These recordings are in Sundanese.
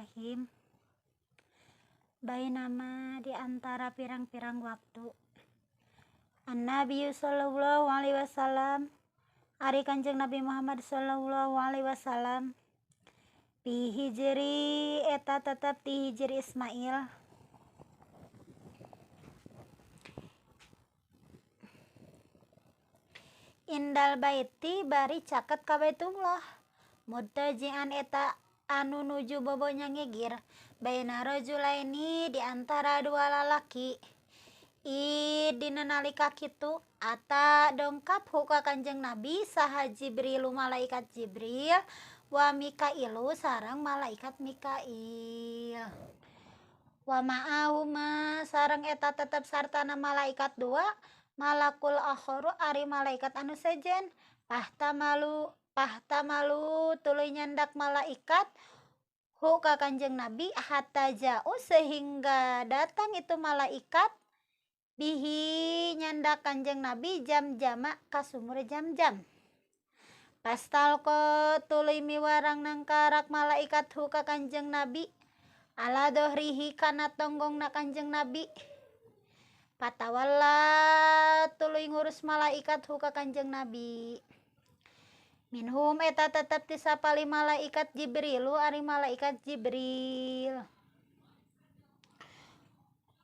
Bismillahirrahmanirrahim. Bainama di antara pirang-pirang waktu. An-Nabi sallallahu alaihi wasallam ari Kanjeng Nabi Muhammad sallallahu alaihi wasallam bi hijri eta tetep di hijri Ismail. Indal baiti bari caket ka Baitullah. Mudtajian eta anu nuju bobonya ngegir baina rajulaini di antara dua lalaki. I dina nalika kitu ata dongkap ka Kanjeng Nabi saha Jibrilu malaikat Jibril wa Mikailu sareng malaikat Mikail. Wa ma'ahuma sareng eta tetep sartana malaikat dua malakul akharu ari malaikat anu sejen. Pahtamalu tuluy nyandak malaikat hu ka Kanjeng Nabi hatta ja'u sehingga datang itu malaikat bihi nyandak Kanjeng Nabi jam-jama ka sumur jam-jam. Pastalko tuluy miwarang nangkarak malaikat hu ka Kanjeng Nabi ala dohrihi kana tonggongna Kanjeng Nabi. Patawalla tuluy ngurus malaikat hu ka Kanjeng Nabi. Minhum eta tetep tisapali malaikat Jibrilu ari malaikat Jibril.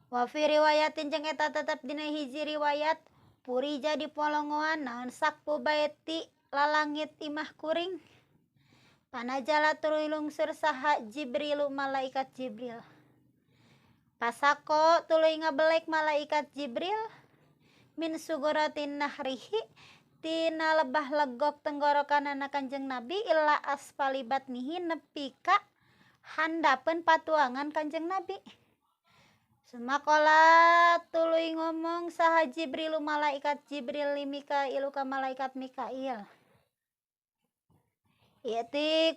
Wa fi riwayatin jeung eta tetep dina hiji riwayat purija di polongoan naon sakpu baiti lalangit imah kuring. Panajala tuluy lungsur saha Jibrilu malaikat Jibril. Pasako tuluy ngabelek malaikat Jibril min suguratin nahrihi tina lebah legok tenggorokanana Kanjeng Nabi illa asfali batnihi nepi ka handapeun patuangan Kanjeng Nabi. Sumakola tuluy ngomong saha Jibrilu malaikat Jibril li Mikailu ka malaikat Mikail. Ieu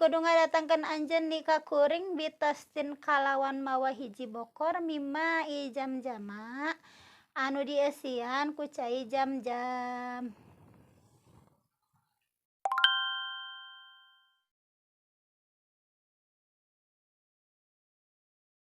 kudu ngadatangkeun anjeun ni ka kuring bitastin kalawan mawa hiji bokor mimma i jam-jama anu dieusian ku cai jam-jam.